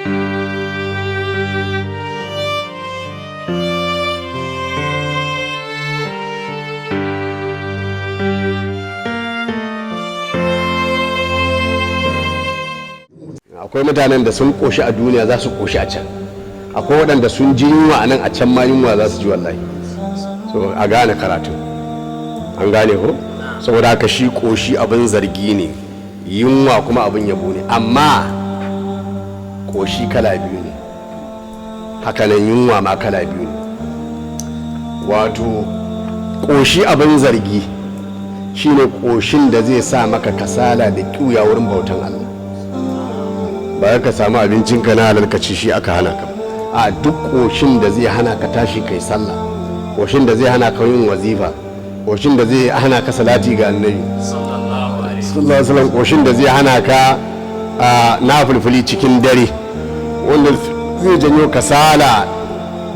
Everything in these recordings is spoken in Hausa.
Akwai mutanen da sun koshi a duniya, za su koshi a can. Akwai waɗanda sun ji yunwa a nan, a can ma yunwa za su ji wallahi. So a gane karatu, an gane ko? Saboda haka shi koshi abin zargi ne, yunwa kuma abin yabo ne. Amma koshi kala biyu ne, hakanan yunwa ma kala biyu ne. Wato koshi abin zargi shine koshin da zai sa maka kasala da ƙiuya wurin bautan Allah. Ba ka samu abincinka na halal ka ci, shi aka hana ka. A duk koshin da zai hana ka tashi kai sallah, koshin da zai hana ka yin wazifa, koshin da zai hana ka salati ga Annabi sallallahu alaihi wasallam, koshin da zai hana ka nafilfili cikin dare, wanda zai janyo kasala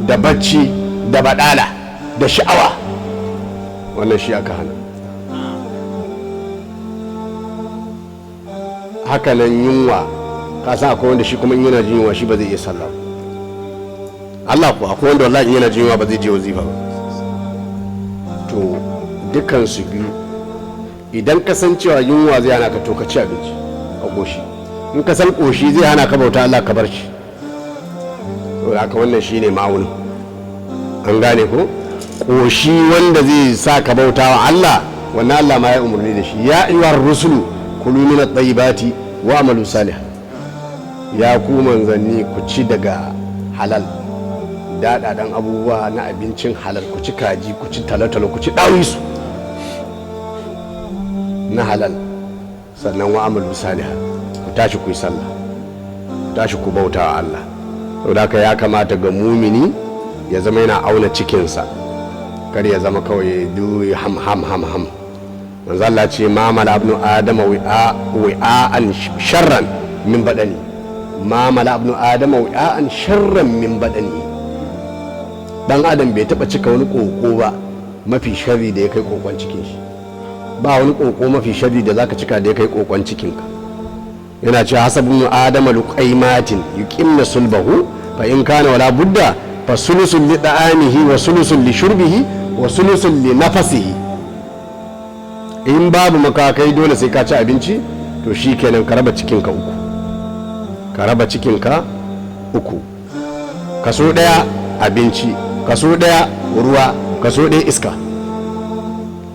da bacci da badala da sha'awa, wannan shi aka hana. Hakanan yunwa, ka san akwai wanda shi kuma in yana jin yunwa shi ba zai iya sallah ba. Allah ko akwai wanda wallahi in yana jin yunwa ba zai je wazifa ba. To dukkan su biyu, idan ka san cewa yunwa zai hana ka, to ka ci abinci ka koshi. In ka san koshi zai hana ka bauta Allah, ka bar shi. To haka wannan shine ma'aunin, an gane ko? Koshi wanda zai sa ka bauta wa Allah, wannan Allah ma ya umarni da shi: ya ayyuhar rusulu kulu min at-tayyibati wa amalu salihan. Ya ku manzanni, ku ci daga halal, daɗaɗan abubuwa na abincin halal. Ku ci kaji, ku ci talotalo, ku ci ɗawisu na halal. Sannan wa amalu salihan, ku tashi ku yi sallah, ku tashi ku bauta wa Allah. Saboda haka ya kamata ga mumini ya zama yana auna cikinsa, kar ya zama kawai du ham ham ham ham. Manzo Allah ce: ma mala ibnu adama wi'a wi'an sharran min badani, ma mala ibnu adama wi'an sharran min badani. Dan adam bai taba cika wani koko ba mafi sharri da ya kai kokon cikin shi. Ba wani koko mafi sharri da zaka cika da ya kai kokon cikin ka. Yana cewa: hasabun adama luqaymatin yuqimna sulbahu, fa in kana wala budda, fa sulusun li da'amihi wa sulusun li shurbihi wa sulusun li nafasihi. In babu makakai, dole sai ka ci abinci, to shikenan, ka raba cikinka uku, ka raba cikinka uku: kaso ɗaya abinci, kaso ɗaya ruwa, kaso ɗaya iska.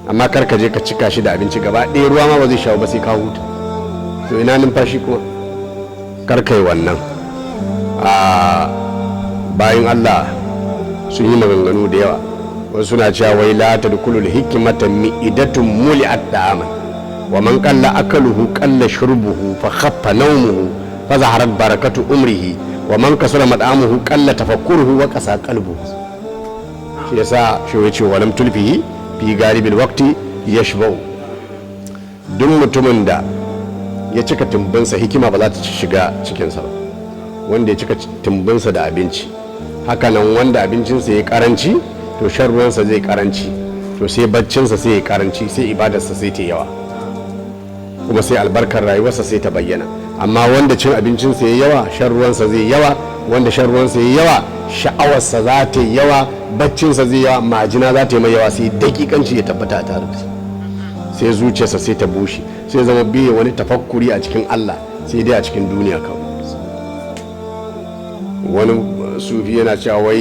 Amma kar ka je ka cika shi da abinci gaba ɗaya, ruwa ma ba zai shawo ba sai ka huta. To ina numfashi kuma? Kar kai wannan. A bayan Allah sun yi maganganu da yawa. Wasu suna cewa wai: la tadkhulul hikmata mi'idatun muli'at da'aman, wa man qalla akaluhu qalla shurbuhu, fa khaffa nawmuhu, fa zaharat barakatu umrihi, wa man kasura mat'amuhu qalla tafakkuruhu wa qasa qalbuhu. Shi yasa shi yace: walam tulfihi fi galibil waqti yashba'u. Duk mutumin da ya cika tumbinsa, hikima ba za ta shiga cikinsa ba, wanda ya cika tumbinsa da abinci. Hakanan wanda abincinsa ya karanci, to shan ruwansa zai karanci, to sai baccinsa sai ya karanci, sai ibadarsa sai ta yawa, kuma sai albarkar rayuwarsa sai ta bayyana. Amma wanda cin abincinsa ya yawa, shan ruwansa zai yawa. Wanda shan ruwansa ya yawa, sha'awarsa za ta yi yawa, baccinsa zai yawa, majina za ta yi mai yawa, sai dakikanci ya tabbata a tare da shi, sai zuciyarsa sai ta bushe, sai zama biye wani tafakkuri a cikin Allah, sai dai a cikin duniya kawai. Wani sufi yana cewa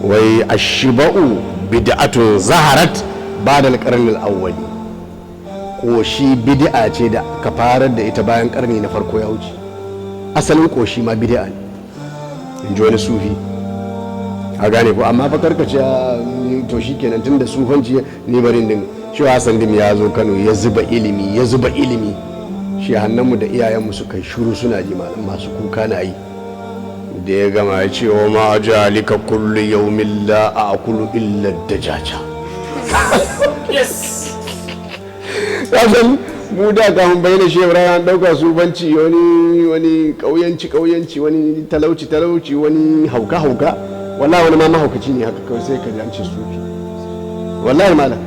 wai ashiba'u bid'atun zaharat ba'da al-qarn al-awwali. Koshi bid'a ce da ka farar da ita bayan karni na farko ya wuce. Asalin koshi ma bid'a ne, in ji wani sufi, a gane ko? Amma fa karkace to shikenan, tunda sufanci ni barin din shi. Hassan Dim ya zo Kano, ya zuba ilimi, ya zuba ilimi. Shi hannunmu da iyayenmu suka yi shiru suna ji, malam masu kuka na yi. Da ya gama ya ce: wa ma jalika kullu yawmin la aqulu illa dajaja. Kasan mu da kafin bayyana shi Ibrahim, an dauka sufanci wani kauyanci kauyanci, wani talauci talauci, wani hauka hauka. Wallahi wani ma mahaukaci ne haka kawai sai ka ji an ce sufi. Wallahi malam,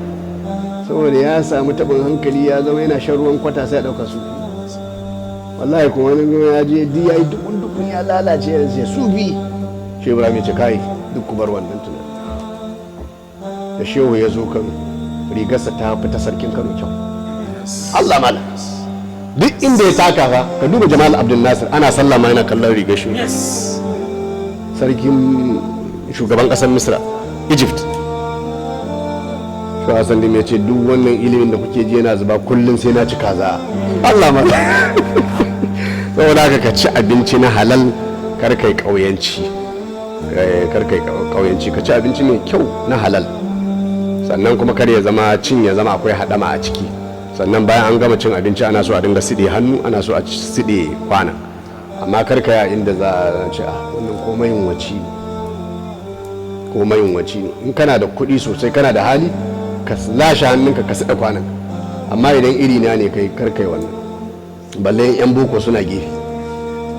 saboda ya samu tabin hankali, ya zama yana shan ruwan kwata, sai ya dauka sufi. Wallahi kuma wani ya je duk yayi dukun dukun. Abin ya lalace yanzu sai sufi. Shehu Ibrahim ya ce kai duk ku bar wannan tunanin. Da shehu ya zo Kano, rigarsa ta fi ta sarkin Kano kyau. Allah mala duk inda ya taka fa, ka duba Jamal Abdul Nasir, ana sallah ma yana kallon rigar shi. Sarkin shugaban kasar Misra, Egypt, shi Hassan ya ce duk wannan ilimin da kuke ji yana zuba kullum sai na ci kaza. Allah mala. Saboda haka ka ci abinci na halal, kar kai kauyanci. Kar kai kauyanci, ka ci abinci mai kyau na halal. Sannan kuma kar ya zama cin ya zama akwai hadama a ciki. Sannan bayan an gama cin abinci ana so a dinga siɗe hannu, ana so a siɗe kwana, amma kar ka ya inda za a ce a wannan ko mayunwaci ne, ko mayunwaci ne. In kana da kuɗi sosai, kana da hali, ka lashe hannunka, ka siɗe kwanan. Amma idan iri na ne kai, kar kai wannan, balle yan boko suna gefe.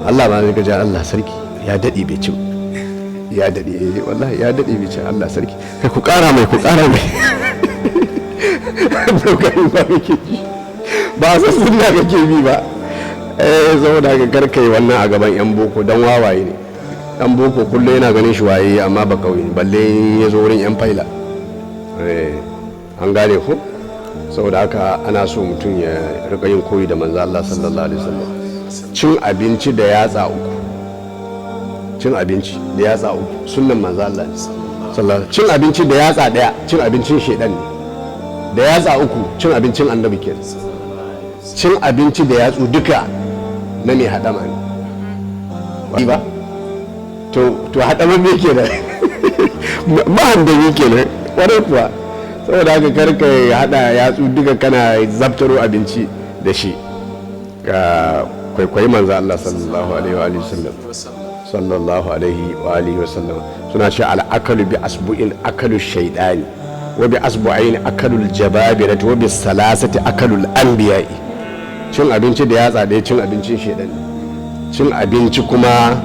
Allah ba zai ka ji Allah sarki ya daɗe bai ci ba. Ya daɗe, eh, wallahi ya daɗe bai ci. Allah sarki, kai ku ƙara mai, ku ƙara mai. Ba kake ji ba, san sunna kake bi ba. Eh, saboda haka kar kai wannan a gaban yan boko, dan wawaye ne. Dan boko kullum yana ganin shi waye, amma ba kauye ne, balle ya zo wurin yan faila. Eh, an gane ko? Saboda haka ana so mutum ya rika yin koyi da manzo Allah sallallahu alaihi wasallam. Cin abinci da yatsa uku, cin abinci da yatsa uku sunnan manzo Allah ne sallallahu alaihi. Cin abinci da yatsa daya cin abincin shedan ne, da yatsa uku cin abincin annabi kenan. Cin abinci da yatsu duka na mai hadama ne ba. To hadama me kenan? Mahandami kenan, kwarai kuwa. Saboda haka kar ka hada yatsu duka kana zabtaro abinci da shi. Ka kwaikwayi manzo Allah sallallahu alaihi wa alihi wasallam, sallallahu alaihi wa alihi wasallam. Suna ce al'akalu bi asbu'in akalu shaidani, wa bi asbu'ain akalul jababirati, wa bi salasati akalul anbiya'i. Cin abinci da yatsa ɗaya cin abincin shaidan ne, cin abinci kuma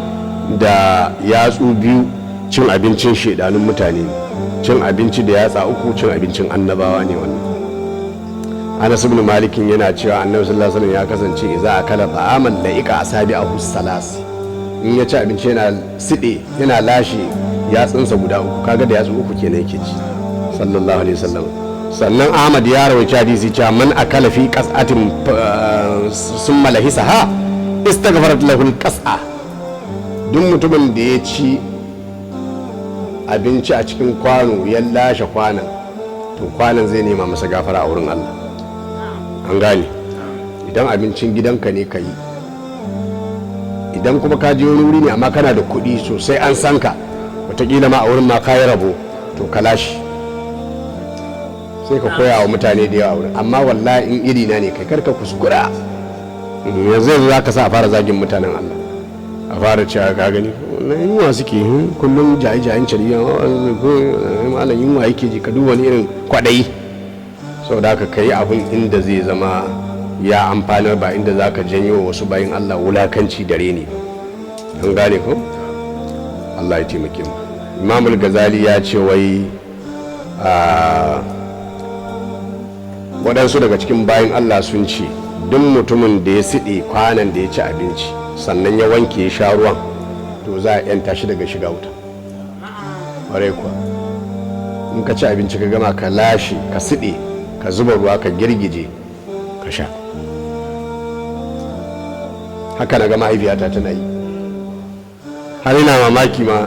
da yatsu biyu cin abincin shaidanun mutane ne, cin abinci da yatsa uku cin abincin annabawa ne. Wannan Anas ibn Malikin yana cewa Annabi sallallahu alaihi wasallam ya kasance idza akala ta'aman la'ika asabi'ahu salas, in ya ci abinci yana siɗe, yana lashe yatsunsa guda uku. Kaga da yatsu uku kenan yake ci, sallallahu alaihi wasallam. Sannan Ahmad ya rawaita hadisi cewa man akala fi qas'atin summa lahisaha istaghfarat lahu al-qas'a. Duk mutumin da ya ci abinci a cikin kwano ya lashe kwanan, to kwanan zai nema masa gafara a wurin Allah. An gane? Idan abincin gidanka ne ka yi, idan kuma ka je wani wuri ne amma kana da kuɗi sosai, an san ka, wataƙila ma a wurin ma ka yi rabo, to ka lashe, sai ka koya wa mutane da yawa a wurin. Amma wallahi in iri na ne kai, karka kuskura. Yanzu yanzu za ka sa a fara zagin mutanen Allah, a fara cewa ka gani wannan yunwa suke, kullum jaye-jayen cariya, malam yunwa yake ji, ka duba wani irin kwaɗayi. Saboda haka ka yi abin inda zai zama ya amfanar, ba inda za ka janyo wasu bayan Allah wulakanci dare ne. An gane ko? Allah ya taimake mu. Imamul Gazali ya ce wai waɗansu daga cikin bayan Allah sun ce duk mutumin da ya siɗe kwanan da ya ci abinci sannan ya wanke ya sha ruwan, to za a yanta shi daga shiga wuta. Ƙwarai kuwa, in ka ci abinci ka gama, ka lashe, ka siɗe, ka zuba ruwa, ka girgije, ka sha. Haka na ga mahaifiyata tana yi, har ina mamaki ma.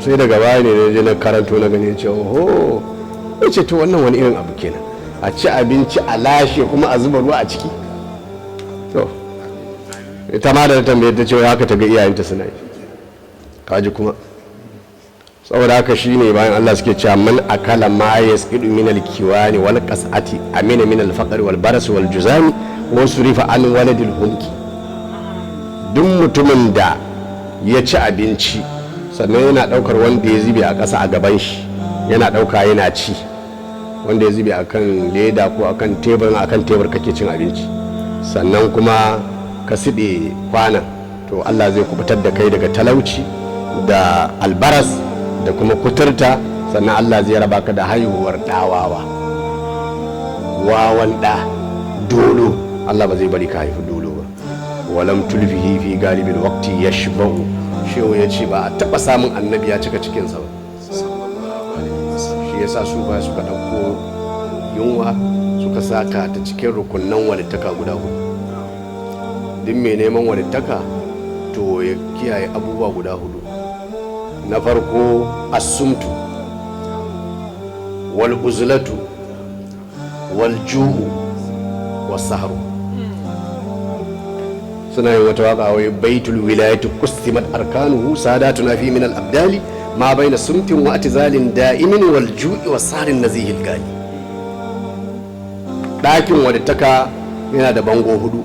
Sai daga baya ne na je na karanto na gani ce oho, ce to wannan wani irin abu kenan, a ci abinci a lashe kuma a zuba ruwa a ciki. To ita ma da tambaye ta ce haka ta ga iyayenta suna yi. Kaji kuma, saboda haka shine bayan Allah suke cewa man akala ma yasqidu min al-kiwani wal qas'ati amina min al-faqr wal baras wal juzami wa surifa an waladil humki. Duk mutumin da ya ci abinci sannan yana daukar wanda ya zube a ƙasa a gaban shi, yana dauka yana ci, wanda ya zube a kan leda ko akan tebur, akan tebur kake cin abinci, sannan kuma ka siɗe kwanan, to Allah zai kubutar da kai daga talauci da albaras da kuma kuturta. Sannan Allah zai raba ka da haihuwar ɗawawa, wawan ɗa, dolo. Allah ba zai bari ka haifi dolo ba. Walam tulfihi fi galibil waqti yashba'u. Shehu ya ce ba a taɓa samun annabi ya cika cikinsa ba. Shi yasa su ba suka ɗauko yunwa suka saka ta cikin rukunnan walittaka guda hudu. Duk mai neman walittaka to ya kiyaye abubuwa guda hudu. Na farko, asumtu wal uzlatu wal ju'u was sahru. Suna yin wata waka wai baitul wilayati qustimat arkanuhu sadatuna fi min al abdali ma baina sumtin wa atizalin da'imin wal ju'i was sahrin nazihil gali. Ɗakin walittaka yana da bango hudu.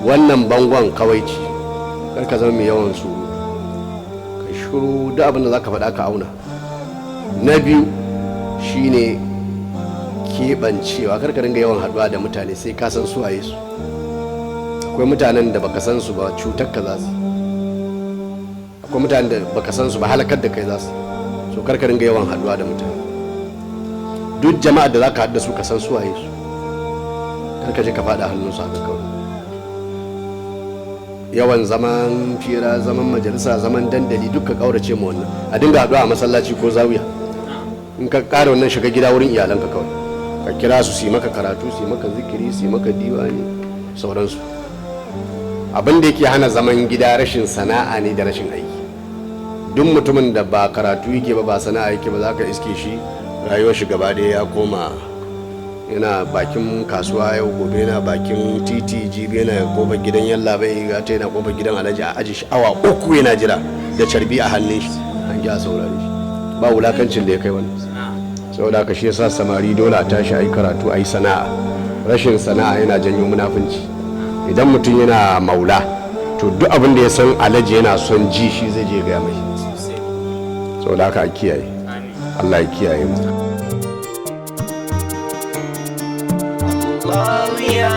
Wannan bangon kawaici, kar ka zama mai yawan surutu, ka shiru, duk abin da za ka faɗa ka auna. Na biyu shine keɓancewa, kar ka dinga yawan haɗuwa da mutane sai ka san su waye su. Akwai mutanen da baka san su ba, cutar ka za su. Akwai mutanen da baka san su ba, halakar da kai za su. So kar ka dinga yawan haɗuwa da mutane. Duk jama'ar da za ka haɗu da su, ka san su waye su, kar ka je ka faɗa hannunsu haka kawai. Yawan zaman fira, zaman majalisa, zaman dandali, duk ka kaurace mu wannan. A dinga haɗuwa a masallaci ko zawiya. In ka ƙara wannan, shiga gida wurin iyalanka kawai, ka kira su, su yi maka karatu, su yi maka zikiri, su yi maka diwani, sauransu. Abin da yake hana zaman gida rashin sana'a ne da rashin aiki. Duk mutumin da ba karatu yake ba, ba sana'a yake ba, za ka iske shi rayuwar shi gaba ɗaya ya koma yana bakin kasuwa yau, gobe yana bakin titi, jibi yana kofar gidan yallabai, gata yana kofar gidan alhaji, a aji shi awa 3 yana jira da carbi a hannun shi, an ji a saurare shi. Ba wulakancin da ya kai wani. Saboda haka shi yasa samari dole a tashi a yi karatu, a yi sana'a. Rashin sana'a yana janyo munafunci. Idan mutum yana maula, to duk abin da ya san alhaji yana son ji, shi zai je gaya mai. Saboda haka a kiyaye. Allah ya kiyaye mu. Allah ya